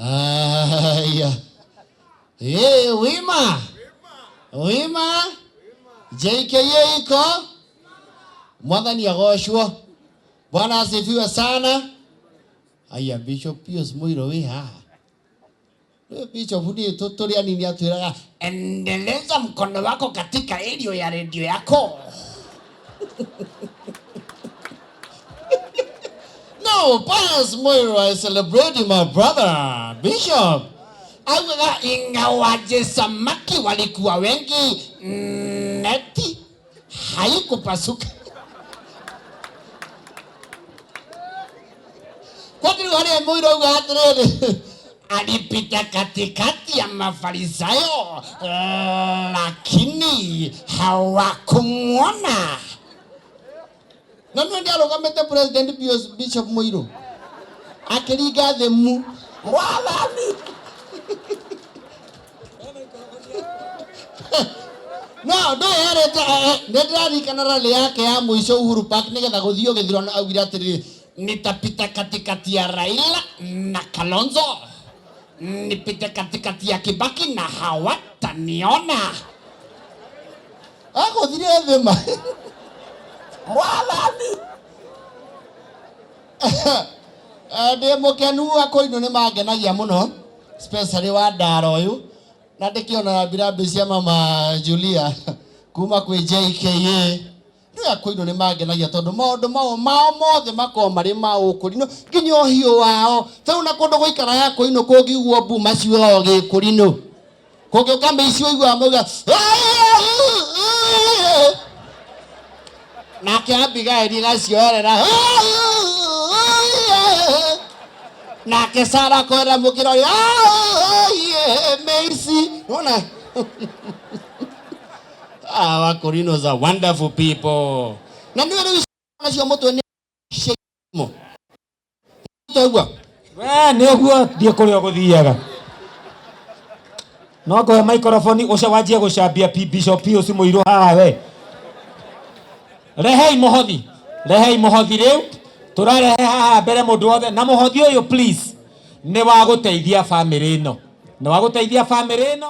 Aya. Hey, wima. Wima. JKA iko. Mwathani agocwo. Bwana asifiwe sana. Aya, Bishop Pius Muiro wi haha. Rĩu Bishop niĩ tũrĩ anini atwĩraga endeleza mkono wako katika area ya redio yako. No, Pius Muiro, I celebrate you, my brother, Bishop. Augaga ingawaje samaki walikuwa wengi, neti haikupasuka. Kwani rĩu harĩa Mũirũ auga atĩrĩrĩ, alipita katikati ya Mafarisayo lakini hawakumwona. Na nĩ nĩarũgamĩte President Bishop Mũirũ akĩringa thĩ mu Mwathani. No ndũyerĩte nĩ ndĩraririkana rally yake ya mũico Uhuru Park nĩgetha gũthiĩ gĩthurano augire atĩrĩrĩ, nitapita katikati ya Raila na Kalonzo, nipite katikati ya Kibaki na hawataniona. Agũthire thĩ ma Mwathani. Ndĩ mũkenu akũinũ nĩ mangenagia mũno, especially wa ndara ũyũ, na ndĩkĩona rambirambi cia mama Julia kuma kwĩ JKA. Rĩu akũinũ nĩ mangenagia tondũ maũndũ mao mao mothe makoragwo marĩ ma ũkũrinũ nginya ũhiũ wao. Tarĩu na kũndũ gũikara akũinũ kũngĩiguo mbu maciugaga o gĩkũrinũ, kũngĩũka mĩici ũiguaga mauga nake Abigaili gacioerera nake Sara akoera mũkĩra ũrĩa mĩici. Wona? Ah, Wakurinos are wonderful people. Na nĩ rĩu nacio mũtwe nĩ ciamo. Toguo. We nĩ ũguo thiĩ kũrĩa ũgũthiaga. No ngũhe microphone ũce wanjie gũcambia Bishop Pius Mũirũ haha we. Rehei mũhothi. Rehei mũhothi rĩu. Tũrarehe haha mbere mũndũ wothe na mũhothi ũyũ please nĩ wa gũteithia family ĩno. Nĩ wa gũteithia family ĩno.